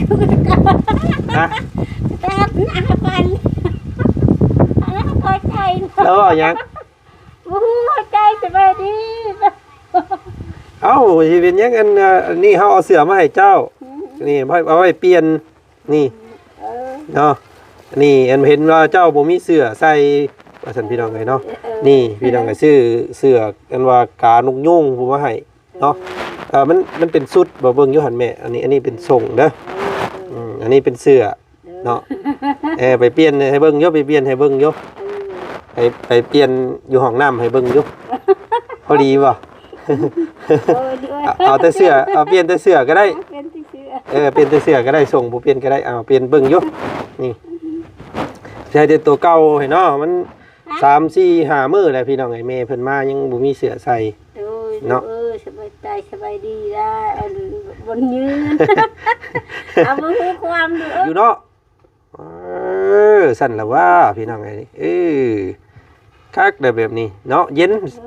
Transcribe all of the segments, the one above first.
ຮະ ແຕ່ໜ້າກັນ ອັນນັ້ນເຂົ້າໃຈ ແລ້ວເວົ້າຫຍັງ? ບໍ່ຮູ້ ເຂົ້າໃຈ ສະບາຍດີ. ເອົ້າ ຊິເປັນຫຍັງ? ອັນ ອັນນີ້ເຮົາເອົາເສື້ອມາໃຫ້ເຈົ້າ ອືມ ນີ້ ເອົາໄວ້ ເອົາໄວ້ປ່ຽນ ນີ້ ເອີ ເນາະ ນີ້ ອັນເຫັນວ່າເຈົ້າບໍ່ມີເສື້ອໃສ່ ວ່າຊັ້ນ ພີ່ນ້ອງເອີຍເນາະ. ເອີ ນີ້ ພີ່ນ້ອງເອີຍ ຊື້ເສື້ອ ອັນວ່າການົກຍູງຜູ້ມາໃຫ້ເນາະ. ເອີ ເອີ ມັນ ມັນເປັນຊຸດບໍ່? ເບິ່ງຢູ່ຫັ້ນແມ່ ອັນນີ້ ອັນນີ້ເປັນສົ້ງເດີ ເອີ ອືມ ອັນນີ້ເປັນເສື້ອ ເອີ ເນາະ. ເອີ ໄປປ່ຽນໃຫ້ເບິ່ງຢູ່ ໄປປ່ຽນໃຫ້ເບິ່ງຢູ່ ເອີ ໄປ ໄປປ່ຽນຢູ່ຫ້ອງນ້ຳໃຫ້ເບິ່ງຢູ່ ພໍດີບໍ່? ໂອ້ຍ ເອົາແຕ່ເສື້ອ ເອົາປ່ຽນແຕ່ເສື້ອກໍໄດ້ ເອົາປ່ຽນແຕ່ເສື້ອ ເອີ ປ່ຽນແຕ່ເສື້ອກໍໄດ້ ສົ່ງຜູ້ປ່ຽນກໍໄດ້ ເອົາປ່ຽນເບິ່ງຢູ່ ນີ້ ໃສ່ແຕ່ຕົວເກົ່າໃຫ້ເນາະ. ມັນ ຮະ ສາມ ສີ່ ຫ້າ ມື້ແລ້ວ ພີ່ນ້ອງເອີຍ ແມ່ເພິ່ນມາຍັງບໍ່ມີເສື້ອໃສ່ ໂດຍ ເນາະ ເອີ ສະບາຍໃຈ ສະບາຍດີລະ ອັນ ບຸນຍືນ ເອົາ ບໍ່ຮູ້ຄວາມຢູ່ ຢູ່ເນາະ. ເອີ ຊັ້ນລະວ່າ ພີ່ນ້ອງເອີຍ ເອີ ຄັກໄດ໋ແບບນີ້ເນາະ ເຢັນ ໂດຍ ເຢັນ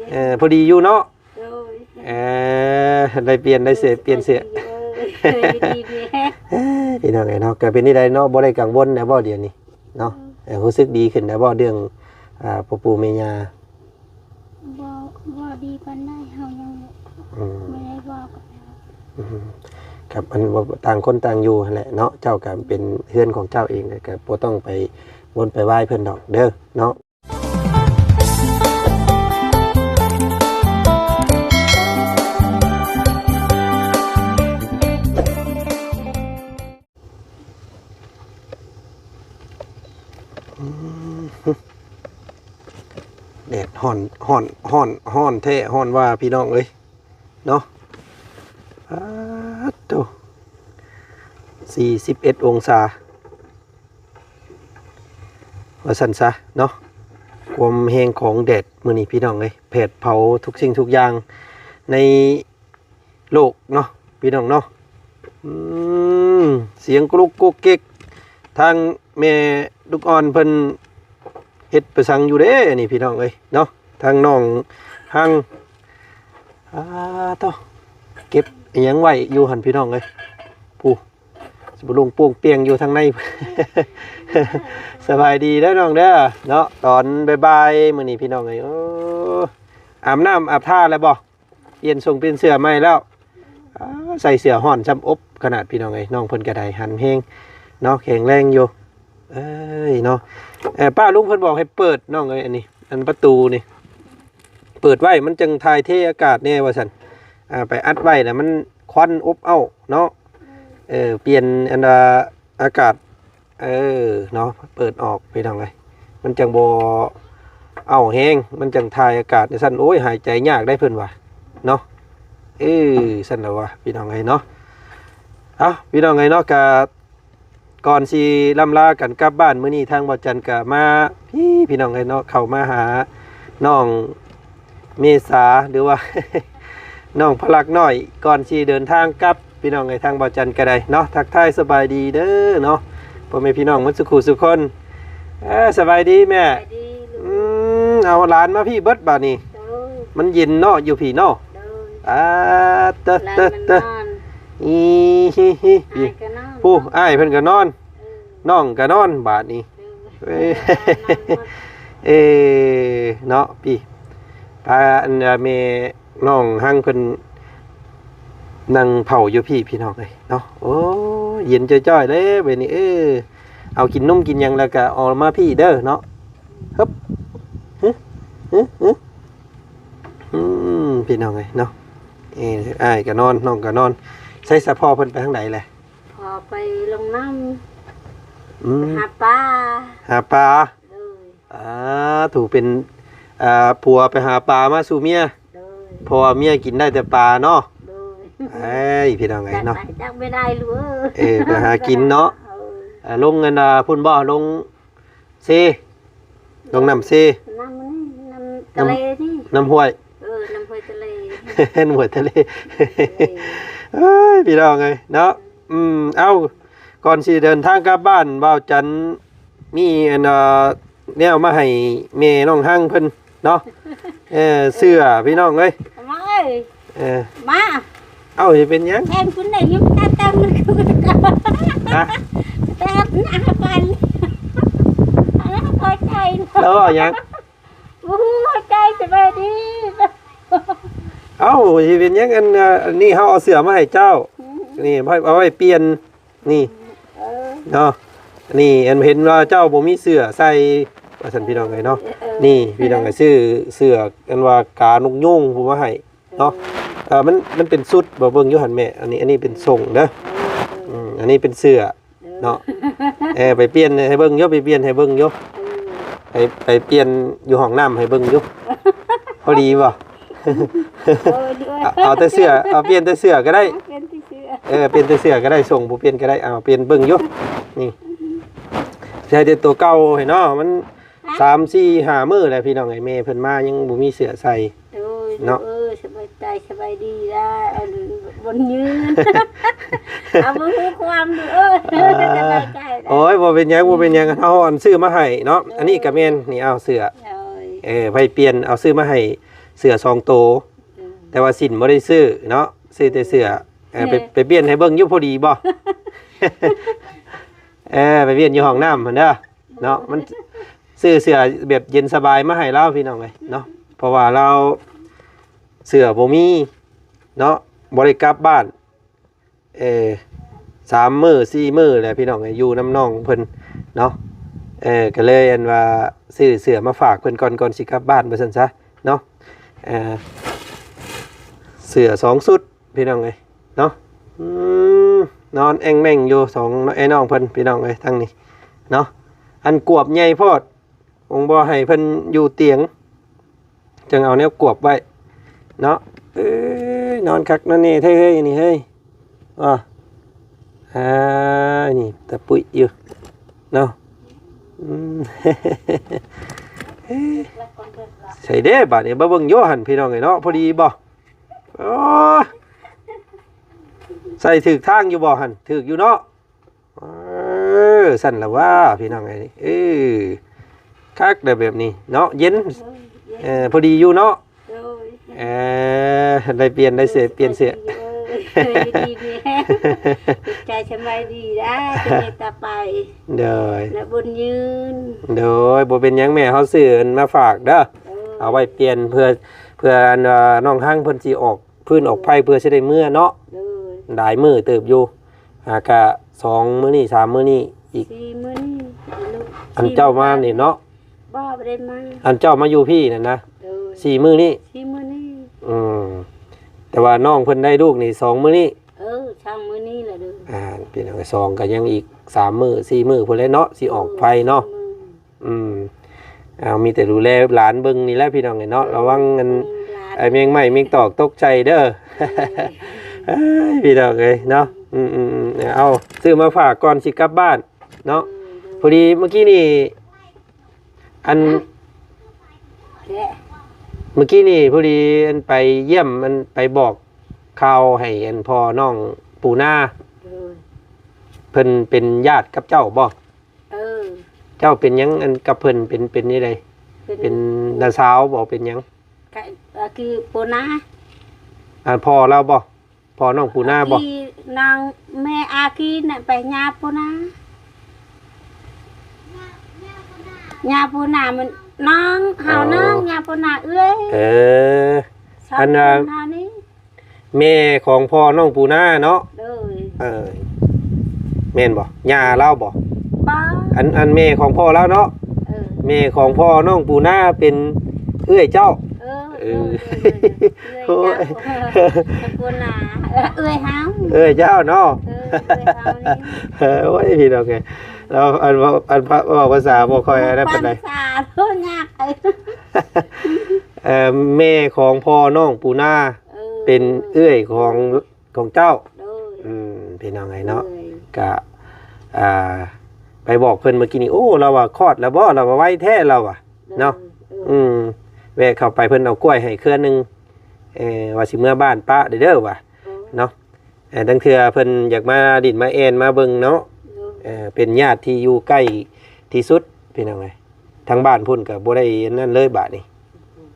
ເອີ ພໍດີຢູ່ເນາະ ໂດຍ ເອີ ໄດ້ປ່ຽນ ໄດ້ເສື້ອ ໂດຍ ປ່ຽນເສື້ອ ສະບາຍດີ ເອີ ຢູ່ດີມີແຮງ ເອີ ພີ່ນ້ອງເອີຍເນາະ. ກໍເປັນຈັ່ງໃດເນາະ ບໍ່ໄດ້ກັງວົນແລ້ວບໍ່ດຽວນີ້ເນາະ? ເອີ ເອີ ຮູ້ສຶກດີຂຶ້ນແລ້ວບໍ່ ເລື່ອງ ອ່າ ພໍ່ປູ່ແມ່ຍ່າ? ບໍ່ ບໍ່ດີປານໃດ ເຮົາຍັງ ອືມ ບໍ່ໄດ້ເວົ້າກັນ ອືມ ກັບອັນວ່າຕ່າງຄົນຕ່າງຢູ່ຫັ້ນແຫຼະເນາະ. ເຈົ້າກໍເປັນເຮືອນຂອງເຈົ້າເອງ ກໍບໍ່ຕ້ອງໄປວົນໄປວາຍເພິ່ນດອກເດີເນາະ. ແດດຮ້ອນ ຮ້ອນ ຮ້ອນ ຮ້ອນແທ້ ຮ້ອນວ່າ ພີ່ນ້ອງເອີຍເນາະ. ປາດໂທ້ ສີ່ສິບເອັດອົງສາ ວ່າຊັ້ນຊະເນາະ. ຄວາມແຮງຂອງແດດມື້ນີ້ ພີ່ນ້ອງເອີຍ ແຜດເຜົາທຸກສິ່ງທຸກຢ່າງໃນ ໂລກເນາະ ພີ່ນ້ອງເນາະ. ອືມ ສຽງກຸລຸກກຸກກິກ ທາງແມ່ລູກອ່ອນເພິ່ນເຮັດໄປສັງຢູ່ເດ້ນີ້ ພີ່ນ້ອງເອີຍເນາະ. ທາງນ້ອງຮັງ ອາ ໂທ້ ເກັບອີ່ຫຍັງໄວ້ຢູ່ຫັ້ນ ພີ່ນ້ອງເອີຍ ຜູ້ ສະບະລຸງໂປ່ງປ່ຽງຢູ່ທາງໃນ. ສະບາຍດີເດີນ້ອງເດີເນາະ ຕອນບ່າຍໆມື້ນີ້ ພີ່ນ້ອງເອີຍ. ໂອ້ ອາບນ້ຳອາບທ່າແລ້ວບໍ່? ປ່ຽນສົ່ງປ່ຽນເສື້ອໃໝ່ແລ້ວ. ອາ ໃສ່ເສື້ອຮ້ອນຊ້ຳອົບຂະໜາດ ພີ່ນ້ອງເອີຍ. ນ້ອງເພິ່ນກໍໄດ້ຫັນແຮງເນາະ ແຂງແຮງຢູ່ ເອີຍເນາະ. ເອີ ປ້າລຸງເພິ່ນບອກໃຫ້ເປີດ ນ້ອງເອີຍ ອັນນີ້ ອັນປະຕູນີ້ ເປີດໄວ້ມັນຈັ່ງຖ່າຍເທອາກາດແດ່ວ່າຊັ້ນ. ອາ ໄປອັດໄວ້ແລ້ວມັນຄວັນອົບເອົ້າເນາະ. ເອີ ປ່ຽນອັນວ່າອາກາດ ເອີເນາະ ເປີດອອກ ພີ່ນ້ອງເອີຍ ມັນຈັ່ງບໍ່ເອົ້າແຮງ ມັນຈັ່ງຖ່າຍອາກາດຈັ່ງຊັ້ນ. ໂອ້ຍ ຫາຍໃຈຍາກໄດ໋ເພິ່ນວ່າເນາະ. ເອີ ຊັ້ນລະວ່າ ພີ່ນ້ອງເອີຍເນາະ. ເອົ້າ ພີ່ນ້ອງເອີຍເນາະ ກະກ່ອນຊິລ່ຳລາກັນກັບບ້ານ ມື້ນີ້ທາງບ່າວຈັນກະມາພີ້ ພີ່ນ້ອງເອີຍເນາະ ເຂົ້າມາຫານ້ອງ ເມສາ ຫຼືວ່າ ນ້ອງພະລັກນ້ອຍ ກ່ອນຊິເດີນທາງກັບ ພີ່ນ້ອງເອີຍ. ທາງບ່າວຈັນກໍໄດ້ເນາະ ທັກທາຍສະບາຍດີເດີເນາະ ພໍ່ແມ່ພີ່ນ້ອງໝົດສູ່ຄູ່ສູ່ຄົນ. ເອີ ສະບາຍດີແມ່ ສະບາຍດີລູກ. ອືມ ເອົາຫຼານມາພີ້ເບິດບາດນີ້. ໂດຍ ມັນເຢັນເນາະ ຢູ່ພີ້ເນາະ. ໂດຍ ອາ ເຕີ ຫຼານ ເຕີ ມັນ ເຕີ ນອນ ອີ ຮີ ຮີ ຮີ ຜູ້ ອ້າຍເພິ່ນກໍນອນ ເອີ ນ້ອງກໍນອນບາດນີ້. ເອີ ເອີ ເນາະ ພີ້ ພາອັນ ແມ່ນ້ອງຮັງເພິ່ນນັ່ງເຝົ້າຢູ່ພີ້ ພີ່ນ້ອງເອີຍເນາະ. ໂອ້ຍ ເຢັນຈ້ອຍໆເດ້ບາດນີ້. ເອີ ເອົາກິນນົມກິນຫຍັງແລ້ວກະເອົາມາພີ້ເດີເນາະ. ຮຶບ ຮຶ ຮຶ ຮຶ ອືມ ພີ່ນ້ອງເອີຍເນາະ. ເອີ ອ້າຍກໍນອນ ນ້ອງກໍນອນ. ໃສສະພໍ່ເພິ່ນໄປທາງໃດແຫຼະ? ພໍ່ໄປລົງນ້ຳ ອືມ ໄປຫາປາ ຫາປາ. ໂດຍ ອາ ຖືເປັນ ອາ ຜົວໄປຫາປາມາສູ່ເມຍ. ໂດຍ ເພາະວ່າເມຍກິນໄດ້ແຕ່ປາເນາະ. ໂດຍ ເອີຍ ພີ່ນ້ອງເອີຍເນາະ ຈັກໄດ້ຈັກບໍ່ໄດ້ລູກເອີຍ. ເອີ ໄປຫາກິນເນາະ. ເອີ ອາ ລົງອັນ ອາ ພຸ້ນບໍ່? ລົງເຊ ລົງນ້ຳເຊ ນ້ຳນີ້ ນ້ຳທະເລນີ້ ນ້ຳຫ້ວຍ. ເອີ ນ້ຳຫ້ວຍທະເລ ນ້ຳຫ້ວຍທະເລ. ເອີຍ ເອີຍ ພີ່ນ້ອງເອີຍເນາະ. ອືມ ເອົ້າ ກ່ອນຊິເດີນທາງກັບບ້ານ ບ່າວຈັນມີອັນ ເອີ ແນວມາໃຫ້ແມ່ນ້ອງຮັງເພິ່ນເນາະ. ເອີ ເສື້ອ ພີ່ນ້ອງເອີຍ ມາເອີຍ ເອີ ມາ ເອົ້າ ຊິເປັນຫຍັງ? ແທນຄຸນໄດ້ຍິນຕາຕັ້ງ ຮະ? ແຕ່ໜ້າປັນ ອັນນັ້ນພໍໃຈ ແລ້ວເວົ້າຫຍັງ? ບໍ່ຮູ້ພໍໃຈ ສະບາຍດີ. ເອົ້າ ຊິເປັນຫຍັງ? ອັນ ອັນນີ້ເຮົາເອົາເສື້ອມາໃຫ້ເຈົ້າ ອືມ ນີ້ ເອົາໄວ້ປ່ຽນ ນີ້ ເອີ ເນາະ ນີ້ ອັນເຫັນວ່າເຈົ້າບໍ່ມີເສື້ອໃສ່ ວ່າຊັ້ນ ພີ່ນ້ອງເອີຍເນາະ ເອີ ນີ້ ພີ່ນ້ອງເອີຍ ຊື້ເສື້ອ ອັນວ່າການົກຍູງ ຜູ້ມາໃຫ້ເນາະ ເອີ ເອີ ມັນ ມັນເປັນຊຸດບໍ່ ເບິ່ງຢູ່ຫັ້ນແມ່ ອັນນີ້ ອັນນີ້ເປັນສົ້ງເດີ ເອີ ເອີ ອືມ ອັນນີ້ເປັນເສື້ອ ເອີ ເນາະ ເອີ ໄປປ່ຽນໃຫ້ເບິ່ງຢູ່ ໄປປ່ຽນໃຫ້ເບິ່ງຢູ່ ເອີ ໄປ ໄປປ່ຽນຢູ່ຫ້ອງນ້ຳໃຫ້ເບິ່ງຢູ່ ພໍດີບໍ່? ເອີ ເອົາ ເອົາແຕ່ເສື້ອ ເອົາ ປ່ຽນແຕ່ເສື້ອກໍໄດ້ ປ່ຽນແຕ່ເສື້ອ ເອີ ປ່ຽນແຕ່ເສື້ອກໍໄດ້ ສົ່ງຜູ້ປ່ຽນກໍໄດ້ ເອົາ ປ່ຽນເບິ່ງຢູ່ ນີ້ ໃສ່ແຕ່ຕົວເກົ່າໃຫ້ເນາະ ມັນ ຮະ? ສາມ ສີ່ ຫ້າ ມື້ແລ້ວ ພີ່ນ້ອງເອີຍ ແມ່ເພິ່ນມາຍັງບໍ່ມີເສື້ອໃສ່ ໂດຍ ເນາະ ເອີ ສະບາຍໃຈ ສະບາຍດີລະ ອັນ ບຸນຍືນ ເອົາ ບໍ່ຮູ້ຄວາມ ເອີ ເອີ ສະບາຍໃຈລະ ໂອ້ຍ ບໍ່ເປັນຫຍັງ ບໍ່ເປັນຫຍັງ ເຮົາອັນຊື້ມາໃຫ້ເນາະ ໂດຍ ອັນນີ້ກໍແມ່ນ ນີ້ ເອົາ ເສື້ອ ໂດຍ ເອີ ໄວ້ປ່ຽນ ເອົາ ຊື້ມາໃຫ້ເສື້ອສອງໂຕ ອືມ ແຕ່ວ່າສິ້ນບໍ່ໄດ້ຊື້ເນາະ ຊື້ແຕ່ເສື້ອ ເອີ ເອີ ໄປ ໄປປ່ຽນໃຫ້ເບິ່ງຢູ່ ພໍດີບໍ່? ເອີ ໄປປ່ຽນຢູ່ຫ້ອງນ້ຳຫັ້ນເດີ ເນາະ ມັນ ຊື້ເສື້ອແບບເຢັນສະບາຍມາໃຫ້ລາວ ພີ່ນ້ອງເອີຍເນາະ ເພາະວ່າລາວເສື້ອບໍ່ມີເນາະ ບໍ່ໄດ້ກັບບ້ານ ເອີ ສາມມື້ ສີ່ມື້ແລ້ວ ພີ່ນ້ອງເອີຍ ຢູ່ນຳນ້ອງເພິ່ນເນາະ ເອີ ກໍເລີຍອັນວ່າຊື້ເສື້ອມາຝາກເພິ່ນກ່ອນ ກ່ອນຊິກັບບ້ານ ວ່າຊັ້ນຊະເນາະ ເອີ ເສື້ອສອງຊຸດ ພີ່ນ້ອງເອີຍເນາະ ອືມ ນອນແອ່ງແມ່ງຢູ່ສອງ ອ້າຍນ້ອງເພິ່ນ ພີ່ນ້ອງເອີຍ ທາງນີ້ເນາະ ອັນກວບໃຫຍ່ໂພດ ຄົງບໍ່ໃຫ້ເພິ່ນຢູ່ຕຽງ ຈຶ່ງເອົາແນວກວບໄວ້ເນາະ ເອີຍ ນອນຄັກນອນແນ່ແທ້ເຮີ້ຍ ນີ້ເຮີ້ຍ ອໍ ອ່າ ນີ້ຕາປຸ້ຍຢູ່ເນາະ ອືມ ໃສ່ເດ້ ບາດນີ້ມາເບິ່ງຢູ່ຫັ້ນ ພີ່ນ້ອງເອີຍເນາະ ພໍດີບໍ່? ໂອ້ ໃສ່ຖືກທາງຢູ່ບໍ່ຫັ້ນ? ຖືກຢູ່ເນາະ ເອີ ຊັ້ນລະວ່າ ພີ່ນ້ອງເອີຍ ເອີ ຄັກໄດ໋ແບບນີ້ເນາະ ເຢັນ ໂດຍ ເອີ ພໍດີຢູ່ເນາະ ໂດຍ ເອີ ໄດ້ປ່ຽນ ໄດ້ເສື້ອ ໂດຍ ປ່ຽນເສື້ອ ສະບາຍດີ ເອີ ຢູ່ດີມີແຮງ ໃຈສະບາຍດີນະ ຈະໄດ້ຕາໄປ ໂດຍ ນະບຸນຍືນ ໂດຍ ບໍ່ເປັນຫຍັງແມ່ ເຮົາຊື້ອັນມາຝາກເດີ ເອີ ເອົາໄວ້ປ່ຽນເພື່ອ ເພື່ອອັນວ່ານ້ອງຮັງເພິ່ນຊິອອກ ຟືນອອກໄຟເພື່ອຊິໄດ້ເມືອເນາະ ໂດຍ ຫຼາຍມື້ເຕີບຢູ່ ຫາກະສອງມື້ນີ້ ສາມມື້ນີ້ອີກ ສີ່ມື້ນີ້ ອັນເຈົ້າມານີ້ເນາະ ບໍ່ ບໍ່ໄດ້ມາ ອັນເຈົ້າມາຢູ່ພີ້ນັ້ນນະ ໂດຍ ສີ່ມື້ນີ້ ສີ່ມື້ນີ້ ອືມ ແຕ່ວ່ານ້ອງເພິ່ນໄດ້ລູກນີ້ສອງມື້ນີ້ ເອີ ສອງມື້ນີ້ລະເດີ ອ່າ ພີ່ນ້ອງ ສອງກໍຍັງອີກສາມມື້ ສີ່ມື້ພຸ້ນແຫຼະເນາະ ຊິອອກໄຟເນາະ ເອີ ສີ່ມື້ ອືມ ເອົາ ມີແຕ່ດູແລຫຼານເບິ່ງນີ້ແຫຼະ ພີ່ນ້ອງເອີຍເນາະ ອືມ ລະວັງອັນ ເບິ່ງຫຼານ ໄອ້ແມງໄມ້ແມງຕອກຕົກໃສ່ເດີ ເອີ ເອີຍ ພີ່ນ້ອງເອີຍເນາະ ອືມໆໆ ເອົາ ຊື້ມາຝາກກ່ອນຊິກັບບ້ານເນາະ ເອີ ພໍດີມື້ກີ້ນີ້ ອັນ ແລະ ມື້ກີ້ນີ້ພໍດີອັນໄປຢ້ຽມ ອັນໄປບອກຂ່າວໃຫ້ອັນພໍ່ນ້ອງປູນາ ເອີ ເພິ່ນເປັນຍາດກັບເຈົ້າບໍ່? ເອີ ເຈົ້າເປັນຫຍັງອັນກັບເພິ່ນ ເປັນ ເປັນແນວໃດ? ເປັນ ເປັນນ້າສາວບໍ່? ເປັນຫຍັງ? ກະ ກະຄືປູນາ ອັນພໍ່ລາວບໍ່? ພໍ່ນ້ອງປູນາບໍ່? ອາກີ ນ້ອງແມ່ອາກີນະ ໄປຫຍ້າປູນາ ຫຍ້າປູນາມັນນ້ອງເຮົາ ອໍ ນ້ອງ ຫຍ້າປູນາເອື້ອຍ ເອີ ສອງ ອັນ ເຮົານີ້ ແມ່ຂອງພໍ່ນ້ອງປູນາເນາະ ໂດຍ ເອີ ແມ່ນບໍ່? ຍ່າລາວບໍ່? ບໍ່ ອັນ ອັນແມ່ຂອງພໍ່ລາວເນາະ ເອີ ແມ່ຂອງພໍ່ນ້ອງປູນາເປັນເອື້ອຍເຈົ້າ ເອີ ເອີ ໂດຍ ໂດຍ ໂດຍ ເອື້ອຍເຈົ້າ ໂອ້ຍ ປູນາ ເອື້ອຍເຮົາ ເອື້ອຍເຈົ້າເນາະ ເອີ ເອື້ອຍເຮົານີ້ ເອີ ໂອ້ຍ ພີ່ນ້ອງເອີຍ ລາວອັນເວົ້າ ອັນເວົ້າພາສາບໍ່ຄ່ອຍອັນນັ້ນປານໃດ ພາສາໂຕຍາກ ເອີ ແມ່ຂອງພໍ່ນ້ອງປູນາ ເອີ ເປັນເອື້ອຍຂອງ ຂອງເຈົ້າ ໂດຍ ອືມ ພີ່ນ້ອງເອີຍເນາະ ໂດຍ ກະ ອ່າ ໄປບອກເພິ່ນເມື່ອກີ້ນີ້ ໂອ້ ລາວວ່າຄອດແລ້ວບໍ່? ລາວວ່າໄວແທ້ ລາວວ່າ ໂດຍ ເນາະ ເອີ ອືມ ແວະເຂົ້າໄປ ເພິ່ນເອົາກ້ວຍໃຫ້ເຄືອໜຶ່ງ ເອີ ວ່າຊິເມືອບ້ານປະເດີ ວ່າ ໂດຍ ເນາະ ເອີ ລາງເທື່ອເພິ່ນຢາກມາດິນມາແອ່ນມາເບິ່ງເນາະ ໂດຍ ເອີ ເປັນຍາດທີ່ຢູ່ໃກ້ທີ່ສຸດ ພີ່ນ້ອງເອີຍ ທາງບ້ານພຸ້ນກໍບໍ່ໄດ້ອັນນັ້ນເລີຍບາດນີ້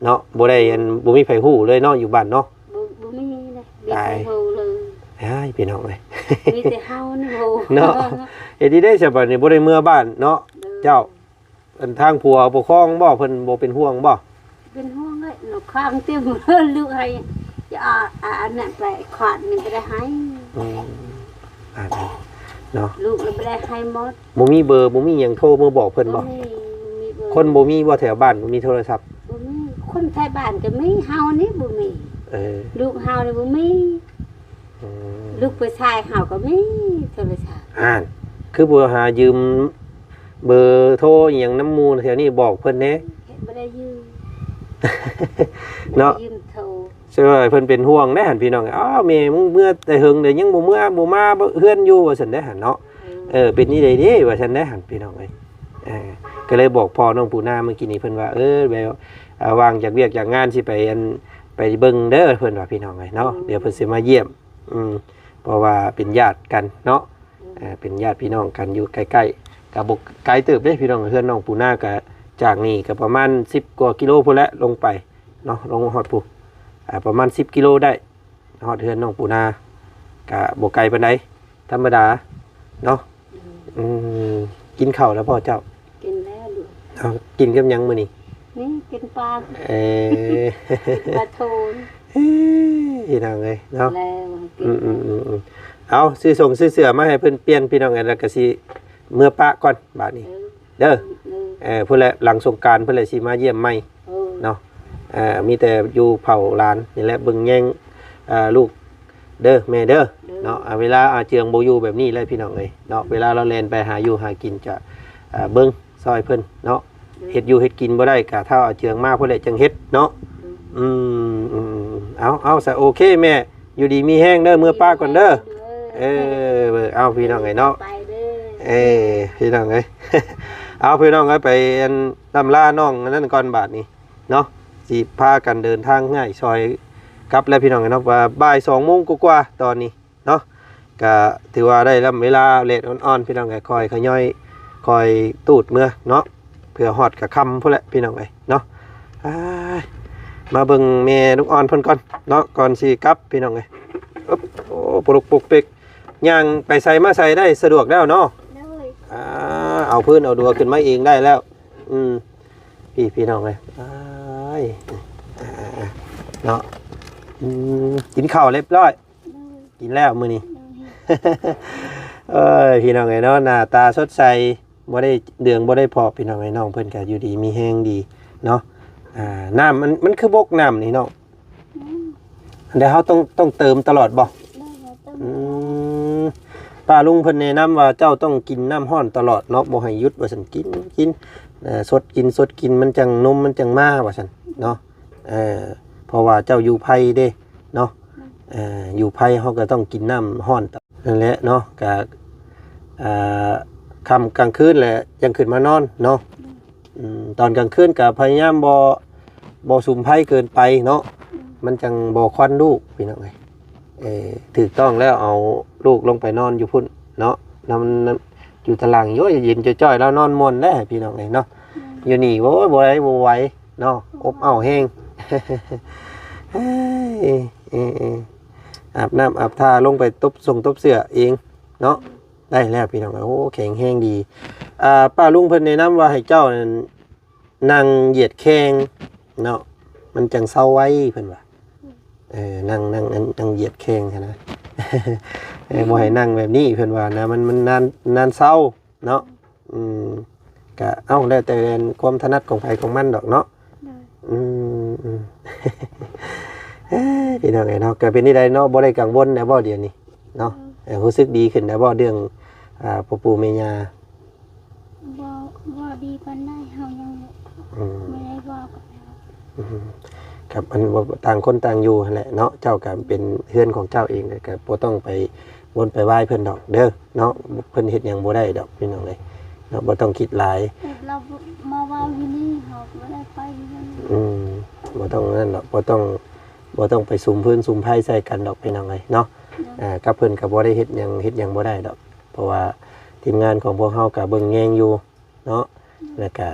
ເນາະ ບໍ່ໄດ້ອັນ ບໍ່ມີໃຜຮູ້ເລີຍເນາະ ຢູ່ບ້ານເນາະ ບໍ່ ບໍ່ມີເລີຍ ບໍ່ມີໃຜຮູ້ເລີຍ ອ້າຍ ພີ່ນ້ອງເອີຍ ມີແຕ່ເຮົານີ້ໂຫ ເນາະ ເຮັດດີເດ້ ສະບາດນີ້ບໍ່ໄດ້ເມືອບ້ານເນາະ ໂດຍ ເຈົ້າ ອັນທາງຜົວປົກຄອງບໍ່ ເພິ່ນບໍ່ເປັນຫ່ວງບໍ່? ເປັນຫ່ວງເລີຍ ລູກຄ້າງເຕັມ ລູກໃຫ້ ຈະເອົາ ອາ ອັນນັ້ນໄປຂາດນີ້ບໍ່ໄດ້ໃຫ້ ອືມ ອ່າ ເນາະ ລູກລະບໍ່ໄດ້ໃຫ້ໝົດ ບໍ່ມີເບີ ບໍ່ມີຫຍັງໂທມາບອກເພິ່ນບໍ່? ບໍ່ມີ ບໍ່ມີເບີ ຄົນບໍ່ມີບໍ່ແຖວບ້ານ ບໍ່ມີໂທລະສັບ? ບໍ່ມີ ຄົນແຖວບ້ານກໍມີ ເຮົານີ້ບໍ່ມີ ເອີ ລູກເຮົານີ້ບໍ່ມີ ອືມ ລູກຜູ້ຊາຍເຮົາກໍມີໂທລະສັບ ຫັ້ນ ຄືບໍ່ຫາຢືມເບີໂທອີ່ຫຍັງນຳໝູ່ແຖວນີ້ ບອກເພິ່ນແດ່ ບໍ່ໄດ້ຢືມ ເນາະ ບໍ່ໄດ້ຢືມໂທ ເຊື່ອເພິ່ນເປັນຫ່ວງເດ້ຫັ້ນ ພີ່ນ້ອງ ອ້າວ ແມ່ມຶງເມືອແຕ່ເຫິງເດ້ ຍັງບໍ່ເມືອ ບໍ່ມາເຮືອນຢູ່ ວ່າຊັ້ນເດ້ຫັ້ນເນາະ ເອີ ເອີ ເປັນນີ້ໄດເດ້ ວ່າຊັ້ນເດ້ຫັ້ນ ພີ່ນ້ອງເອີຍ ເອີ ກໍເລີຍບອກພໍ່ນ້ອງປູນາເມື່ອກີ້ນີ້ ເພິ່ນວ່າ ເອີ ແບບ ອ່າ ວ່າງຈາກວຽກຈາກງານ ຊິໄປ ອັນ ໄປເບິ່ງເດີ ເພິ່ນວ່າ ພີ່ນ້ອງເອີຍເນາະ ອືມ ດຽວເພິ່ນຊິມາຢ້ຽມ ອືມ ເພາະວ່າເປັນຍາດກັນເນາະ ອືມ ເອີ ເປັນຍາດພີ່ນ້ອງກັນ ຢູ່ໃກ້ໆ ກໍບໍ່ໄກເຕີບເດ້ ພີ່ນ້ອງ ເຮືອນນ້ອງປູນາກໍຈາກນີ້ກໍປະມານສິບກວ່າກິໂລພຸ້ນແຫຼະ ລົງໄປເນາະ ລົງຮອດພຸ້ນ ອ່າ ປະມານສິບກິໂລໄດ້ ຮອດເຮືອນນ້ອງປູນາ ກະບໍ່ໄກປານໃດ ທຳມະດາເນາະ ອືມ ອືມ ກິນເຂົ້າແລ້ວບໍ່ເຈົ້າ? ກິນແລ້ວລູກ ເອົາ ກິນກັບຫຍັງມື້ນີ້? ນີ້ກິນປາ ເອີ ກິນປາທູນ ເອີ ພີ່ນ້ອງເອີຍເນາະ ແລ້ວ ອືມ ອືມ ອືມ ເອົາ ຊື້ສົ່ງຊື້ເສື້ອມາໃຫ້ເພິ່ນປ່ຽນ ພີ່ນ້ອງເອີຍ ແລ້ວກະຊິເມືອປະກ່ອນບາດນີ້ ເອີ ເດີ ເອີ ເອີ ພຸ້ນແຫຼະ ຫຼັງສົງການພຸ້ນແຫຼະ ຊິມາຢ້ຽມໃໝ່ ເອີ ເນາະ ເອີ ມີແຕ່ຢູ່ເຝົ້າຫຼານນີ້ແຫຼະ ເບິ່ງແຍງ ເອີ ລູກເດີ ແມ່ເດີ ເດີ ເນາະ ເອີ ເວລາອາເຈືອງບໍ່ຢູ່ແບບນີ້ແຫຼະ ພີ່ນ້ອງເອີຍເນາະ ເວລາລາວແລ່ນໄປຫາຢູ່ຫາກິນ ຈະ ເອີ ເບິ່ງຊ່ອຍເພິ່ນເນາະ ເດີ ເຮັດຢູ່ເຮັດກິນບໍ່ໄດ້ ກະຖ້າອາເຈືອງມາພຸ້ນແຫຼະ ຈັ່ງເຮັດເນາະ ເດີ ອືມ ອືມ ເອົາ ເອົາ ສະ ໂອເຄ ແມ່ ຢູ່ດີມີແຮງເດີ ເມືອປະກ່ອນເດີ ເອີ ເອີ ເອົາ ພີ່ນ້ອງເອີຍເນາະ ໄປເດີ ເອີ ພີ່ນ້ອງເອີຍ ເອົາ ພີ່ນ້ອງເອີຍ ໄປ ອັນ ລ່ຳລານ້ອງອັນນັ້ນກ່ອນບາດນີ້ເນາະ ຊິພາກັນເດີນທາງຍ້າຍຊ່ອຍກັບແລ້ວ ພີ່ນ້ອງເອີຍເນາະ ວ່າບ່າຍສອງໂມງກວ່າໆ ຕອນນີ້ເນາະ ກະຖືວ່າໄດ້ລຳເວລາແດດອ່ອນໆ ພີ່ນ້ອງເອີຍ ຄ່ອຍຂະຫຍ້ອຍ ຄ່ອຍຕູດເມືອເນາະ ເພື່ອຮອດກະຄ່ຳພຸ້ນແຫຼະ ພີ່ນ້ອງເອີຍເນາະ ອ້າຍ ມາເບິ່ງແມ່ລູກອ່ອນເພິ່ນກ່ອນເນາະ ກ່ອນຊິກັບ ພີ່ນ້ອງເອີຍ ອຶບ ໂອ້ ປຸກປົກເປັກ ຍ່າງໄປໃສມາໃສໄດ້ສະດວກແລ້ວເນາະ ໂດຍ ອ່າ ເອົາພື້ນເອົາດັວຂຶ້ນມາເອງໄດ້ແລ້ວ ອືມ ພີ່ ພີ່ນ້ອງເອີຍ ອ້າຍ ອ່າ ເນາະ ອືມ ກິນເຂົ້າຮຽບຮ້ອຍ ໂດຍ ກິນແລ້ວມື້ນີ້ ໂດຍ ເອີຍ ພີ່ນ້ອງເອີຍເນາະ ໜ້າຕາສົດໃສ ບໍ່ໄດ້ເດືອງ ບໍ່ໄດ້ພອກ ພີ່ນ້ອງເອີຍ ນ້ອງເພິ່ນກໍຢູ່ດີມີແຮງດີເນາະ ອ່າ ນ້ຳມັນ ມັນຄືບົກນ້ຳນີ້ເນາະ ອືມ ແລ້ວເຮົາຕ້ອງ ຕ້ອງເຕີມຕະຫຼອດບໍ່? ໂດຍ ເຮົາຕ້ອງ ອືມ ປ້າລຸງເພິ່ນແນະນຳວ່າເຈົ້າຕ້ອງກິນນ້ຳຮ້ອນຕະຫຼອດເນາະ ບໍ່ໃຫ້ຢຸດວ່າຊັ້ນ ກິນ ກິນ ເອີ ສົດກິນ ສົດກິນ ມັນຈັ່ງ ນົມມັນຈັ່ງມາວ່າຊັ້ນເນາະ ເອີ ເພາະວ່າເຈົ້າຢູ່ໄພເດ້ເນາະ ເອີ ຢູ່ໄພເຮົາກໍຕ້ອງກິນນ້ຳຮ້ອນ ນັ້ນແຫຼະເນາະ ກະ ອ່າ ຄ່ຳກາງຄືນແຫຼະຈັ່ງຂຶ້ນມານອນເນາະ ອືມ ຕອນກາງຄືນກະພະຍາຍາມບໍ່ ບໍ່ສຸມໄຟເກີນໄປເນາະ ມັນຈັ່ງບໍ່ຄວັນລູກ ພີ່ນ້ອງເອີຍ ເອີ ຖືກຕ້ອງແລ້ວ ເອົາລູກລົງໄປນອນຢູ່ພຸ້ນເນາະ ນຳ ນຳ ຢູ່ຕາລ່າງ ໂອ້ຍ ເຢັນຈ້ອຍໆ ລາວນອນມ່ວນແລ້ວ ພີ່ນ້ອງເອີຍເນາະ ອືມ ຢູ່ນີ້ ໂອ້ຍ ບໍ່ໄດ້ ບໍ່ໄຫວເນາະ ອົບເອົາແຮງ ເອີ ເອີ ອາບນ້ຳອາບທ່າ ລົງໄປຕົບສົງຕົບເສື້ອເອງເນາະ ໄດ້ແລ້ວ ພີ່ນ້ອງເອີຍ ໂອ້ ແຂງແຮງດີ ອ່າ ປ້າລຸງເພິ່ນແນະນຳວ່າໃຫ້ເຈົ້ານັ້ນ ນັ່ງຢຽດແຂ້ງເນາະ ມັນຈັ່ງເຊົາໄວ ເພິ່ນວ່າ ອືມ ເອີ ນັ່ງ ນັ່ງ ນັ່ງຢຽດແຂ້ງຫັ້ນນະ ເອີ ບໍ່ໃຫ້ນັ່ງແບບນີ້ ເພິ່ນວ່ານະ ມັນ ມັນນານ ນານເຊົາເນາະ ອືມ ກະ ເອົ້າ ແລ້ວແຕ່ຄວາມຖະໜັດຂອງໃຜຂອງມັນດອກເນາະ ໂດຍ ອືມ ອືມ ເອີ ພີ່ນ້ອງເອີຍເນາະ ກະເປັນຈັ່ງໃດເນາະ ບໍ່ໄດ້ກັງວົນແລ້ວບໍ່ດຽວນີ້ເນາະ ໂດຍ ເອີ ຮູ້ສຶກດີຂຶ້ນແລ້ວບໍ່ ເລື່ອງ ອ່າ ພໍ່ປູ່ແມ່ຍ່າ? ບໍ່ ບໍ່ດີປານໃດ ເຮົາຍັງ ອືມ ບໍ່ໄດ້ເວົ້າກັນ ອືມ ກັບອັນວ່າຕ່າງຄົນຕ່າງຢູ່ຫັ້ນແຫຼະເນາະ ເຈົ້າກໍເປັນເຮືອນຂອງເຈົ້າເອງ ກໍບໍ່ຕ້ອງໄປວົນໄປວາຍເພິ່ນດອກເດີເນາະ ເພິ່ນເຮັດຫຍັງບໍ່ໄດ້ດອກ ພີ່ນ້ອງເອີຍເນາະ ບໍ່ຕ້ອງຄິດຫຼາຍ ແຕ່ລາວມາເວົ້າຢູ່ນີ້ ເຮົາກໍບໍ່ໄດ້ໄປເຮືອນ ອືມ ບໍ່ຕ້ອງນັ້ນດອກ ບໍ່ຕ້ອງ ບໍ່ຕ້ອງໄປສຸມຟືນສຸມໄຟໃສ່ກັນດອກ ພີ່ນ້ອງເອີຍເນາະ ໂດຍ ເອີ ກັບເພິ່ນກໍບໍ່ໄດ້ເຮັດຫຍັງ ເຮັດຫຍັງບໍ່ໄດ້ດອກ ເພາະວ່າທີມງານຂອງພວກເຮົາກໍເບິ່ງແຍງຢູ່ເນາະ ແລ້ວກະ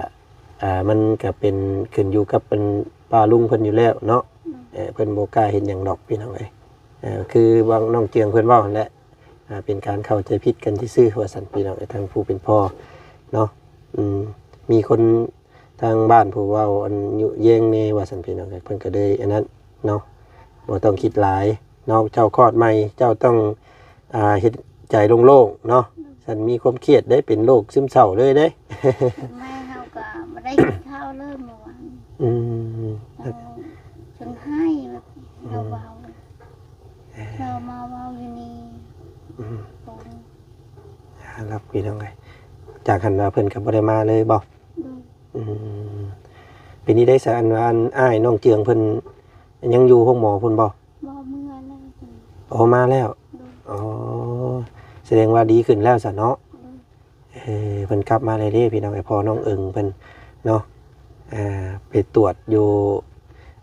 ອ່າ ມັນກະເປັນຂຶ້ນຢູ່ກັບເພິ່ນ ປ້າລຸງເພິ່ນຢູ່ແລ້ວເນາະ ອືມ ເອີ ເພິ່ນບໍ່ກ້າເຮັດຫຍັງດອກ ພີ່ນ້ອງເອີຍ ເອີ ຄືບາງນ້ອງເຈືອງເພິ່ນເວົ້າຫັ້ນແຫຼະ ອ່າ ເປັນການເຂົ້າໃຈຜິດກັນຊື່ໆ ວ່າຊັ້ນ ພີ່ນ້ອງເອີຍ ທາງຜູ້ເປັນພໍ່ເນາະ. ອືມ ມີຄົນທາງບ້ານຜູ້ເວົ້າອັນຍຸແຍງແດ່ວ່າຊັ້ນ ພີ່ນ້ອງເອີຍ ເພິ່ນກໍເລີຍອັນນັ້ນເນາະ ບໍ່ຕ້ອງຄິດຫຼາຍເນາະ. ເຈົ້າຄອດໃໝ່ ເຈົ້າຕ້ອງ ອ່າ ເຮັດໃຈໂລ່ງໆເນາະ. ອືມ ຄັນມີຄວາມຄຽດເດ້ ເປັນໂລກຊຶມເສົ້າເລີຍເດ້. ແມ່ເຮົາກໍບໍ່ໄດ້ກິນເຂົ້າເລີຍມື້ວານ. ອືມ ເຮົາຈົນໄຫ້ແບບ ອືມ ເຮົາເວົ້າ ເອີ ເຮົາມາເວົ້າຢູ່ນີ້. ອືມ ໂອ້ຍ ຮັກພີ່ນ້ອງເອີຍ ຈາກຫັ້ນມາເພິ່ນກໍບໍ່ໄດ້ມາເລີຍບໍ່? ອືມ ອືມ ເປັນນີ້ໄດ້ສະ ອັນວ່າ ອັນອ້າຍນ້ອງເຈືອງເພິ່ນຍັງຢູ່ໂຮງໝໍພຸ້ນບໍ່? ບໍ່ ເມືອແລ້ວ. ອໍ ມາແລ້ວ. ໂດຍ. ອໍ ສະແດງວ່າດີຂຶ້ນແລ້ວຊະເນາະ. ໂດຍ. ເອີ ເພິ່ນກັບມາແລ້ວເດ້ ພີ່ນ້ອງເອີຍ ພໍ່ນ້ອງເອີງເພິ່ນເນາະ ອ່າ ໄປຕວດຢູ່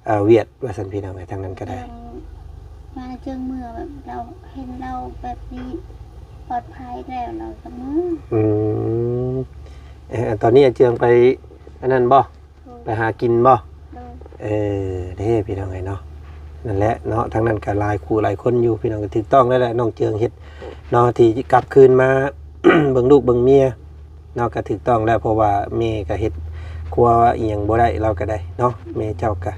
ອ່າ ຫວຽດວ່າຊັ້ນ ພີ່ນ້ອງເອີຍ ທາງນັ້ນກໍໄດ້. ມາເຈີງເມືອແບບ ລາວເຫັນລາວແບບນີ້ປອດໄພແລ້ວ ລາວກໍເມືອ. ອືມ ເອີ ຕອນນີ້ເຈີງໄປອັນນັ້ນບໍ່? ໂດຍ. ໄປຫາກິນບໍ່? ໂດຍ. ເອີ ເດ້ພີ່ນ້ອງເອີຍເນາະ ນັ້ນແຫຼະເນາະ ທາງນັ້ນກໍຫຼາຍຄູ່ຫຼາຍຄົນຢູ່ ພີ່ນ້ອງ ກໍຖືກຕ້ອງແລ້ວແຫຼະ ນ້ອງເຈີງເຮັດເນາະ ທີ່ກັບຄືນມາ ເບິ່ງລູກເບິ່ງເມຍເນາະ ກໍຖືກຕ້ອງແລ້ວ ເພາະວ່າແມ່ກໍເຮັດຄົວອີ່ຫຍັງບໍ່ໄດ້ ລາວກໍໄດ້ເນາະ ແມ່ເຈົ້າກໍ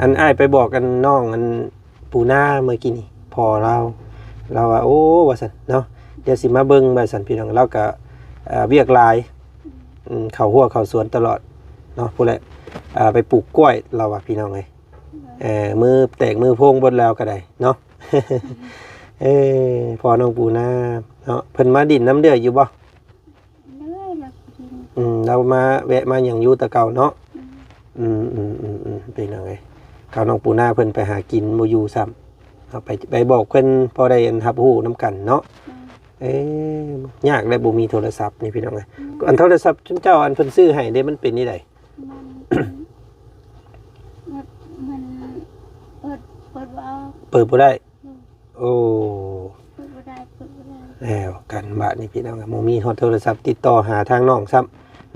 ອັນ ອ້າຍໄປບອກອັນນ້ອງອັນ ປູນາເມື່ອກີ້ນີ້ ພໍ່ລາວ ລາວວ່າ ໂອ້ ວ່າຊັ້ນເນາະ ດຽວຊິມາເບິ່ງວ່າຊັ້ນ ພີ່ນ້ອງ ລາວກະ ເອີ ວຽກຫຼາຍ ອືມ ເຂົ້າຮົ້ວເຂົ້າສວນຕະຫຼອດເນາະ ພຸ້ນແຫຼະ ເອີ ໄປປູກກ້ວຍ ລາວວ່າ ພີ່ນ້ອງເອີຍ ເອີ ມືແຕກມືໂພງເບິດແລ້ວກໍໄດ້ເນາະ. ເອີ ພໍ່ນ້ອງປູນາເນາະ ເພິ່ນມາດິນນຳເອື້ອຍຢູ່ບໍ່? ເອີ ລາວກິນ ອືມ ລາວມາແວະມາຫຍັງຢູ່ແຕ່ເກົ່າເນາະ. ອືມ ອືມ ເປັນຫຍັງເອີຍ ເຂົານ້ອງປູນາເພິ່ນໄປຫາກິນບໍ່ຢູ່ຊ້ຳ ເຮົາໄປ ໄປບອກເພິ່ນພໍໄດ້ອັນຮັບຮູ້ນຳກັນເນາະ. ອືມ ເອີ ຍາກແຫຼະ ບໍ່ມີໂທລະສັບນີ້ ພີ່ນ້ອງເອີຍ. ອືມ ອັນໂທລະສັບຊຸມເຈົ້າ ອັນເພິ່ນຊື້ໃຫ້ເດ້ ມັນເປັນແນວໃດ? ມັນ ມັນ ມັນເປີດ ເປີດບໍ່ອອກ ເປີດບໍ່ໄດ້. ໂອ້ ເປີດບໍ່ໄດ້ ເປີດບໍ່ໄດ້ ແລ້ວກັນບາດນີ້ ພີ່ນ້ອງ ບໍ່ມີຮອດໂທລະສັບຕິດຕໍ່ຫາທາງນ້ອງຊ້ຳ.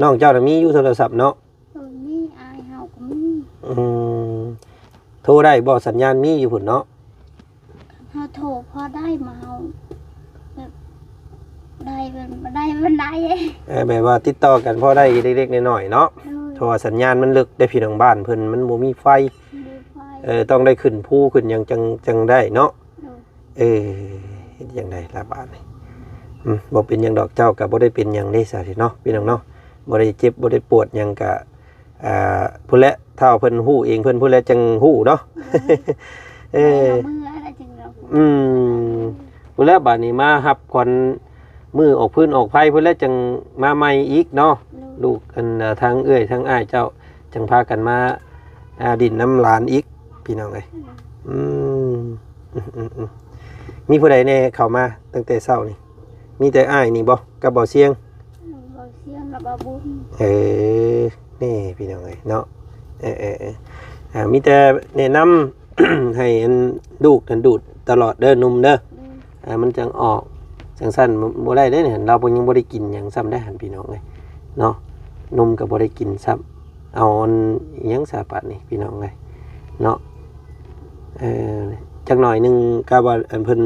ນ້ອງເຈົ້ານະມີຢູ່ໂທລະສັບເນາະ? ເອີ ມີ ອ້າຍເຮົາກໍມີ. ອືມ ໂທໄດ້ບໍ່? ສັນຍານມີຢູ່ພຸ້ນເນາະ? ເຮົາໂທພໍໄດ້ ມາເຮົາແບບ ໄດ້ ແບບ ບໍ່ໄດ້ ມັນໄດ້ ເອີ ແບບວ່າຕິດຕໍ່ກັນພໍໄດ້ເລັກໆນ້ອຍໆເນາະ. ໂດຍ. ເພາະວ່າສັນຍານມັນເລິກເດ້ ພີ່ນ້ອງ ບ້ານເພິ່ນມັນບໍ່ມີໄຟ. ບໍ່ມີໄຟ. ເອີ ຕ້ອງໄດ້ຂຶ້ນພູຂຶ້ນຫຍັງ ຈັ່ງ ຈັ່ງໄດ້ເນາະ. ໂດຍ. ເອີ ເຮັດຈັ່ງໃດລະບາດນີ້? ອືມ ບໍ່ເປັນຫຍັງດອກ ເຈົ້າກໍບໍ່ໄດ້ເປັນຫຍັງເດ້ຊະເນາະ ພີ່ນ້ອງເນາະ. ບໍ່ໄດ້ເຈັບ ບໍ່ໄດ້ປວດຫຍັງ ກະ ອ່າ ພຸ້ນແຫຼະ ຖ້າເພິ່ນຮູ້ເອງເພິ່ນພຸ້ນແຫຼະ ຈັ່ງຮູ້ເນາະ. ໂດຍ. ເອີ ເຮົາເມື່ອແລ້ວຈຶ່ງເຮົາ ອືມ ພຸ້ນແຫຼະ ບາດນີ້ມາຮັບຂວັນມື້ອອກຟືນອອກໄຟພຸ້ນແຫຼະ ຈັ່ງມາໃໝ່ອີກເນາະ. ໂດຍ. ລູກ ອັນ ທາງເອື້ອຍທາງອ້າຍເຈົ້າ ຈັ່ງພາກັນມາ ອ່າ ດິນນຳຫຼານອີກ ພີ່ນ້ອງເອີຍ. ໂດຍ. ອືມ ອືມ ອືມ ອືມ ມີຜູ້ໃດແດ່ເຂົ້າມາຕັ້ງແຕ່ເຊົ້ານີ້? ມີແຕ່ອ້າຍນີ້ບໍ່ ກັບບ່າວຊຽງ? ບ່າວຊຽງກັບບ່າວບຸນ. ເອີ ນີ້ພີ່ນ້ອງເອີຍເນາະ. ເອີ ເອີ ເອີ ອ່າ ມີແຕ່ແນະນຳ ໃຫ້ອັນລູກຫັ້ນດູດຕະຫຼອດເດີ ນົມເດີ. ໂດຍ. ອ່າ ມັນຈັ່ງອອກ ຈັ່ງຊັ້ນບໍ່ໄດ້ເດ້ນີ້ ລາວບໍ່ ຍັງບໍ່ໄດ້ກິນຫຍັງຊ້ຳໄດ໋ຫັ້ນ ພີ່ນ້ອງເອີຍເນາະ. ນົມກໍບໍ່ໄດ້ກິນຊ້ຳ ເອົາອັນຫຍັງສາປານນີ້ ພີ່ນ້ອງເອີຍເນາະ. ເອີ ຈັກໜ້ອຍໜຶ່ງ ກະວ່າອັນເພິ່ນ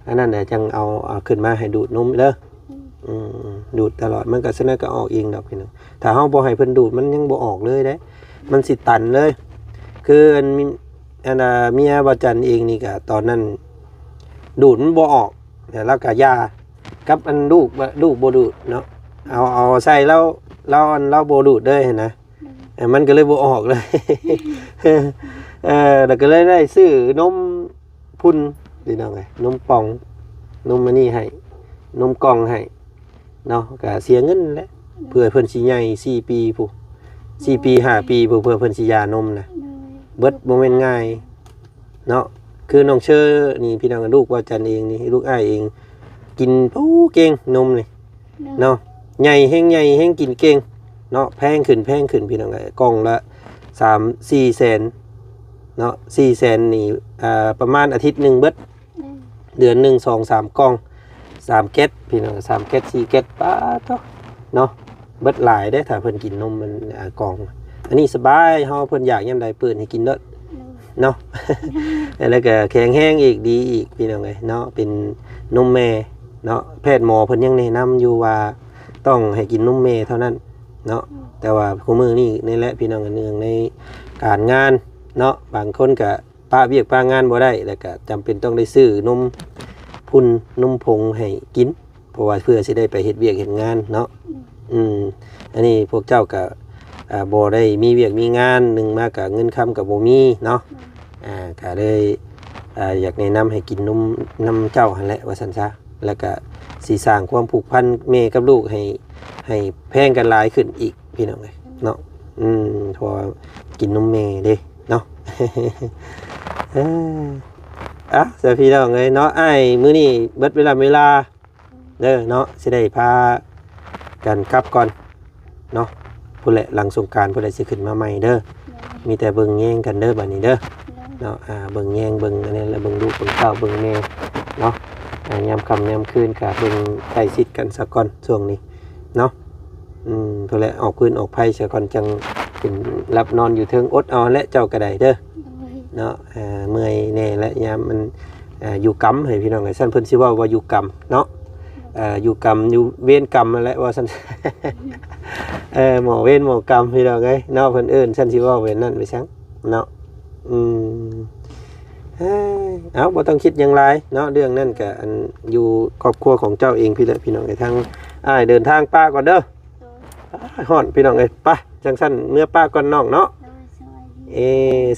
ອັນນັ້ນແຫຼະ ຈັ່ງເອົາ ເອົາຂຶ້ນມາໃຫ້ດູດນົມເດີ. ອືມ ອືມ ອືມ ດູດຕະຫຼອດ ມັນກໍ ສະນັ້ນກໍອອກເອງດອກ ພີ່ນ້ອງ. ຖ້າເຮົາບໍ່ໃຫ້ເພິ່ນດູດ ມັນຍັງບໍ່ອອກເລີຍເດ້ ມັນຊິຕັນເລີຍ. ຄືອັນ ອັນ ອ່າ ເມຍບ່າວຈັນເອງນີ້ກະ ຕອນນັ້ນດູດມັນບໍ່ອອກ ແລ້ວລາວກະຢ່າ ກັບອັນລູກ ລູກບໍ່ດູດເນາະ. ເອົາ ເອົາໃສ່ລາວ ລາວ ອັນ ລາວບໍ່ດູດເລີຍຫັ້ນນະ. ໂດຍ. ເອີ ມັນກໍເລີຍບໍ່ອອກເລີຍ. ເອີ ແລ້ວກໍເລີຍໄດ້ຊື້ນົມພຸ້ນ ພີ່ນ້ອງເອີຍ ນົມປ່ອງ ນົມອັນນີ້ໃຫ້ ນົມກ່ອງໃຫ້ເນາະ ກໍເສຍເງິນແຫຼະ. ໂດຍ. ເພື່ອເພິ່ນຊິໃຫຍ່ສີ່ປີພຸ້ນ ສີ່ປີຫ້າປີພຸ້ນ ເພື່ອເພິ່ນຊິຢານົມນະ. ໂດຍ. ເບິດບໍ່ແມ່ນງ່າຍເນາະ. ຄືນ້ອງເຊີນີ້ ພີ່ນ້ອງ ລູກບ່າວຈັນເອງນີ້ ລູກອ້າຍເອງ ກິນ ໂອ້ ເກັ່ງນົມນີ້. ເນາະ ໃຫຍ່ແຮງໃຫຍ່ແຮງ ກິນເກັ່ງເນາະ. ແພງຂຶ້ນແພງຂຶ້ນ ພີ່ນ້ອງເອີຍ ກ່ອງລະສາມສີ່ແສນເນາະ. ສີ່ແສນນີ້ ອ່າ ປະມານອາທິດໜຶ່ງເບິດ. ອືມ ເດືອນໜຶ່ງສອງສາມກ່ອງ ສາມແກັດ ພີ່ນ້ອງ ສາມແກັດ ສີ່ແກັດ ປາດໂທ້ເນາະ. ເບິດຫຼາຍເດ້ ຖ້າເພິ່ນກິນນົມມັນ ອ່າ ກ່ອງ ອັນນີ້ສະບາຍ ເຮົາ ເພິ່ນຢາກຍາມໃດເປີດໃຫ້ກິນໂລດ. ໂດຍ. ເນາະ ແລ້ວກໍແຂງແຮງອີກ ດີອີກ ພີ່ນ້ອງເອີຍເນາະ ເປັນນົມແມ່ເນາະ. ແພດໝໍເພິ່ນຍັງແນະນຳຢູ່ວ່າຕ້ອງໃຫ້ກິນນົມແມ່ເທົ່ານັ້ນເນາະ. ແຕ່ວ່າຄູ່ມື້ນີ້ນີ້ແຫຼະ ພີ່ນ້ອງ ເນື່ອງໃນການງານເນາະ ບາງຄົນກໍປະວຽກປະງານບໍ່ໄດ້ ແລ້ວກໍຈຳເປັນຕ້ອງໄດ້ຊື້ນົມພຸ່ນນົມຜົງໃຫ້ກິນ ເພາະວ່າເພື່ອຊິໄດ້ໄປເຮັດວຽກເຮັດງານເນາະ. ອືມ ອັນນີ້ພວກເຈົ້າກໍ ອ່າ ບໍ່ໄດ້ມີວຽກມີງານ ໜຶ່ງມາກໍເງິນຄຳກໍບໍ່ມີເນາະ. ອ່າ ກໍເລີຍ ອ່າ ຢາກແນະນຳໃຫ້ກິນນົມນຳເຈົ້າຫັ້ນແຫຼະ ວ່າຊັ້ນຊະ. ແລ້ວກໍຊິສ້າງຄວາມຜູກພັນແມ່ກັບລູກໃຫ້ ໃຫ້ແພງກັນຫຼາຍຂຶ້ນອີກ ພີ່ນ້ອງເອີຍເນາະ. ອືມ ເພາະວ່າກິນນົມແມ່ເດ້ເນາະ. ເອີ ອ່ະ ສະ ພີ່ນ້ອງເອີຍເນາະ ອ້າຍ ມື້ນີ້ເບິດເວລາເວລາ ເດີເນາະ ຊິໄດ້ພາກັນກັບກ່ອນເນາະ. ພຸ້ນແຫຼະ ຫຼັງສົງການພຸ້ນແຫຼະ ຊິຂຶ້ນມາໃໝ່ເດີ. ໂດຍ ມີແຕ່ເບິ່ງແຍງກັນເດີ ບາດນີ້ເດີ ໂດຍ ເນາະ. ອ່າ ເບິ່ງແຍງ ເບິ່ງອັນນີ້ ແລະ ເບິ່ງລູກເບິ່ງເຕົ້າ ເບິ່ງແມ່ເນາະ. ອ່າ ຍາມຄ່ຳຍາມຄືນກະເບິ່ງໃກ້ຊິດກັນສາກ່ອນຊ່ວງນີ້ເນາະ. ອືມ ພຸ້ນແຫຼະ ອອກຟືນອອກໄຟສາກ່ອນ ຈັ່ງຂຶ້ນຫຼັບນອນຢູ່ເທິງ. ອົດເອົາແຫຼະ ເຈົ້າກໍໄດ້ເດີ ໂດຍ ເນາະ. ເອີ ເມື່ອຍແດ່ແຫຼະ ຍາມມັນ ເອີ ຢູ່ກຳ ໃຫ້ພີ່ນ້ອງເອີຍ ຊັ້ນເພິ່ນຊິເວົ້າວ່າຢູ່ກຳເນາະ. ເອີ ຢູ່ກຳ ຢູ່ເວນກຳນັ້ນແຫຼະ ວ່າຊັ້ນ. ເອີ ໝໍເວນໝໍກຳ ພີ່ນ້ອງເອີຍເນາະ ເພິ່ນເອີ້ນຊັ້ນ ຊິເວົ້າແບບນັ້ນໄປສັງເນາະ. ອືມ ເອີ ເອົາ ບໍ່ຕ້ອງຄິດຫຍັງຫຼາຍເນາະ ເລື່ອງນັ້ນກະ ອັນ ຢູ່ຄອບຄົວຂອງເຈົ້າເອງພີ້ແຫຼະ ພີ່ນ້ອງເອີຍ. ທາງອ້າຍເດີນທາງປະກ່ອນເດີ. ໂດຍ ອ້າຍ ຮ້ອນ ພີ່ນ້ອງເອີຍ. ໄປ ຈັ່ງຊັ້ນເມືອປະກ່ອນນ້ອງເນາະ. ໂດຍ ສະບາຍດີ. ເອີ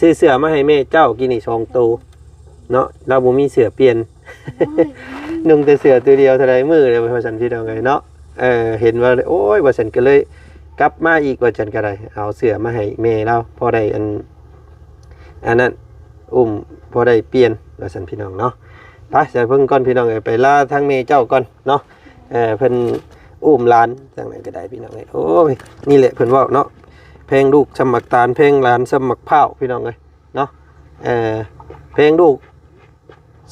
ຊື້ເສື້ອມາໃຫ້ແມ່ເຈົ້າກີ້ນີ້ສອງໂຕເນາະ ລາວບໍ່ມີເສື້ອປ່ຽນ ໂດຍ ນຸ່ງແຕ່ເສື້ອໂຕດຽວເທົ່າໃດມື້ແລ້ວ ວ່າຊັ້ນ ພີ່ນ້ອງເອີຍເນາະ. ເອີ ເຫັນວ່າ ໂອ້ຍ ວ່າຊັ້ນ ກໍເລີຍກັບມາອີກ ວ່າຊັ້ນກໍໄດ້ ເອົາເສື້ອມາໃຫ້ແມ່ລາວ ພໍໄດ້ອັນ ອັນນັ້ນ ອຸ້ມ ພໍໄດ້ປ່ຽນ ວ່າຊັ້ນ ພີ່ນ້ອງເນາະ. ໄປ ໃສ່ເພິ່ນກ່ອນ ພີ່ນ້ອງເອີຍ ໄປລາທາງແມ່ເຈົ້າກ່ອນເນາະ. ເອີ ເພິ່ນອຸ້ມຫຼານຈັ່ງໃດກໍໄດ້ ພີ່ນ້ອງເອີຍ. ໂອ້ຍ ນີ້ແຫຼະເພິ່ນເວົ້າເນາະ ແພງລູກສ່ຳໝາກຕານ ແພງຫຼານສ່ຳໝາກພ້າວ ພີ່ນ້ອງເອີຍເນາະ. ເອີ ແພງລູກ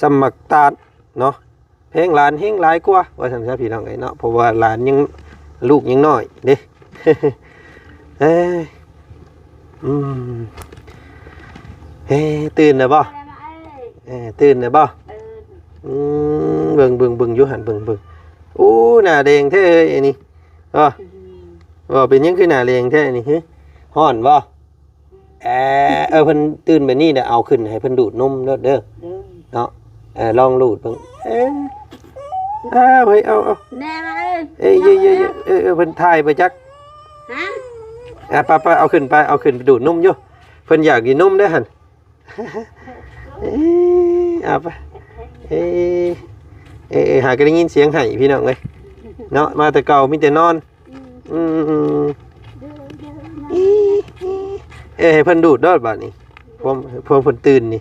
ສ່ຳໝາກຕານເນາະ ແພງຫຼານແຮງຫຼາຍກວ່າ ວ່າຊັ້ນຊະ ພີ່ນ້ອງເອີຍເນາະ ເພາະວ່າຫຼານຍັງ ລູກຍັງນ້ອຍເດ້. ເອີ ອືມ ເອີ ຕື່ນແລ້ວບໍ່? ເອີ ຕື່ນແລ້ວບໍ່? ອືມ ເບິ່ງ ເບິ່ງ ເບິ່ງຢູ່ຫັ້ນ ເບິ່ງ ເບິ່ງ. ໂອ້ ໜ້າແດງແທ້ເອີຍ ອັນນີ້ ບໍ່ ອືມ ບໍ່ ເປັນຫຍັງຄືໜ້າແດງແທ້ນີ້? ຮະ ຮ້ອນບໍ່? ເອີ ເອີ ເພິ່ນຕື່ນແບບນີ້ແຫຼະ ເອົາຂຶ້ນໃຫ້ເພິ່ນດູດນົມໂລດເດີ ໂດຍ ເນາະ. ເອີ ລອງດູດເບິ່ງ ເອີ ເອີ ເອີ ເອີ ເອີ ເອີ ເອີ ເອີ ເອີ ເພິ່ນຖ່າຍໄປຈັກ ຮະ ອ່າ ໄປ ໄປ ເອົາຂຶ້ນໄປ ເອົາຂຶ້ນໄປດູດນົມຢູ່ ເພິ່ນຢາກກິນນົມເດ້ຫັ້ນ. ເອີ ເອົາໄປ ເອີ ເອີ ຫາກໍໄດ້ຍິນສຽງໄຫ້ ພີ່ນ້ອງເອີຍເນາະ ມາແຕ່ເກົ່າມີແຕ່ນອນ. ອືມ ອືມ ເອີ ໃຫ້ເພິ່ນດູດໂລດບາດນີ້ ພວມ ພວມເພິ່ນຕື່ນນີ້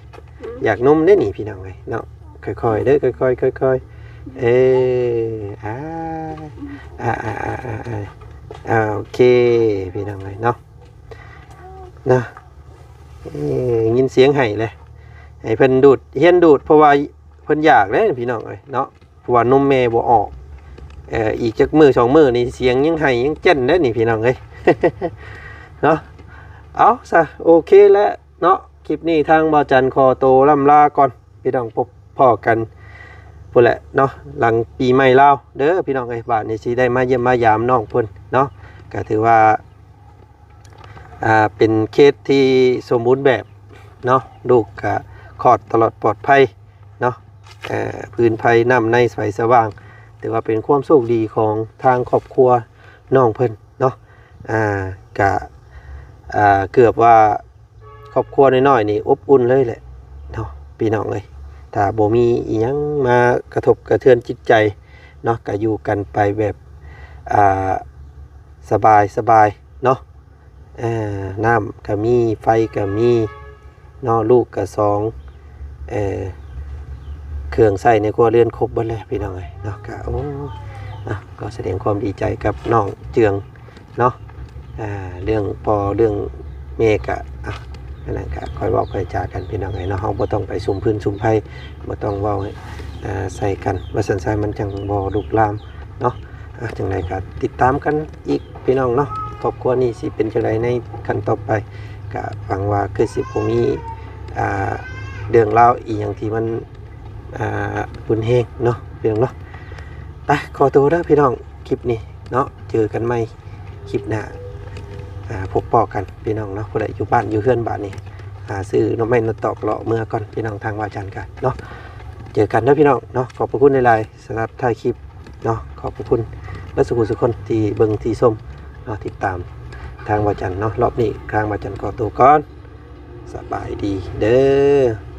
ຢາກນົມເດ້ນີ້ ພີ່ນ້ອງເອີຍເນາະ. ຄ່ອຍໆເດີ ຄ່ອຍໆ ຄ່ອຍໆ. ເອີ ອ່າ ອ່າ ອ່າ ໂອເຄ ພີ່ນ້ອງເອີຍເນາະ ນະ ເອີ ຍິນສຽງໄຫ້ແຫຼະ ໃຫ້ເພິ່ນດູດ ຮຽນດູດ ເພາະວ່າເພິ່ນຢາກເດ້ ພີ່ນ້ອງເອີຍເນາະ. ເພາະວ່ານົມແມ່ບໍ່ອອກ ເອີ ອີກຈັກມື້ສອງມື້ນີ້ ສຽງຍັງໄຫ້ຍັງແຈ້ນເດ້ນີ້ ພີ່ນ້ອງເອີຍ ເນາະ. ເອົາຊະ ໂອເຄແຫຼະເນາະ ຄລິບນີ້ທາງບ່າວຈັນຂໍໂຕລ່ຳລາກ່ອນ ພີ່ນ້ອງ ພົບພໍ້ກັນພຸ້ນແຫຼະເນາະ ຫຼັງປີໃໝ່ລາວເດີ ພີ່ນ້ອງເອີຍ. ບາດນີ້ຊິໄດ້ມາຢ້ຽມມາຢາມນ້ອງເພິ່ນເນາະ ກໍຖືວ່າ ອ່າ ເປັນເຄສທີ່ສົມບູນແບບເນາະ ລູກກະຄອດຕະຫຼອດປອດໄພເນາະ ເອີ ພື້ນໄພນ້ຳໃນໄຟສະຫວ່າງ ຖືວ່າເປັນຄວາມໂຊກດີຂອງທາງຄອບຄົວນ້ອງເພິ່ນເນາະ. ອ່າ ກະ ອ່າ ເກືອບວ່າຄອບຄົວນ້ອຍໆນີ້ອົບອຸ່ນເລີຍແຫຼະເນາະ ພີ່ນ້ອງເອີຍ. ຖ້າບໍ່ມີອີ່ຫຍັງມາກະທົບກະເທືອນຈິດໃຈເນາະ ກະຢູ່ກັນໄປແບບ ອ່າ ສະບາຍໆເນາະ. ເອີ ນ້ຳກໍມີ ໄຟກໍມີເນາະ ລູກກໍສອງ ເອີ ເຄື່ອງໃຊ້ໃນຄົວເຮືອນຄົບເບິດແລ້ວ ພີ່ນ້ອງເອີຍເນາະ. ກໍ ໂອ້ ເນາະ ກໍສະແດງຄວາມດີໃຈກັບນ້ອງເຈືອງເນາະ ອ່າ ເລື່ອງພໍ່ເລື່ອງແມ່ກະ ອ່າ ອັນນັ້ນກະຄ່ອຍເວົ້າຄ່ອຍຈາກັນ ພີ່ນ້ອງເອີຍເນາະ. ເຮົາບໍ່ຕ້ອງໄປສຸມພື້ນສຸມໄພ ບໍ່ຕ້ອງເວົ້າ ເອີ ໃສ່ກັນ ວ່າຊັ້ນຊະ ມັນຈັ່ງບໍ່ລຸກລາມເນາະ. ອ່າ ຈັ່ງໃດກໍຕິດຕາມກັນອີກ ພີ່ນ້ອງເນາະ ຄອບຄົວນີ້ຊິເປັນຈັ່ງໃດໃນຂັ້ນຕໍ່ໄປ ກະຫວັງວ່າຄືຊິບໍ່ມີ ອ່າ ເລື່ອງລາວອີ່ຫຍັງທີ່ມັນ ອ່າ ຮຸນແຮງເນາະ ພີ່ນ້ອງເນາະ. ໄປ ຂໍໂຕເດີພີ່ນ້ອງ ຄລິບນີ້ເນາະ ເຈີກັນໃໝ່ຄລິບໜ້າ ອ່າ ພົບພໍ້ກັນພີ່ນ້ອງເນາະ. ຜູ້ໃດຢູ່ບ້ານຢູ່ເຮືອນບາດນີ້ ອ່າ ຊື້ໜໍ່ໄມ້ໜໍ່ຕອກເລາະເມືອກ່ອນ ພີ່ນ້ອງ ທາງວາຈັນກະເນາະ. ເຈີກັນເດີພີ່ນ້ອງເນາະ. ຂອບພະຄຸນຫຼາຍໆ ສຳລັບທ້າຍຄລິບເນາະ. ຂອບພະຄຸນເບິດສູ່ຜູ້ສູ່ຄົນທີ່ເບິ່ງທີ່ຊົມເນາະ ຕິດຕາມທາງວາຈັນເນາະ. ລອບນີ້ທາງວາຈັນຂໍໂຕກ່ອນ. ສະບາຍດີເດີ.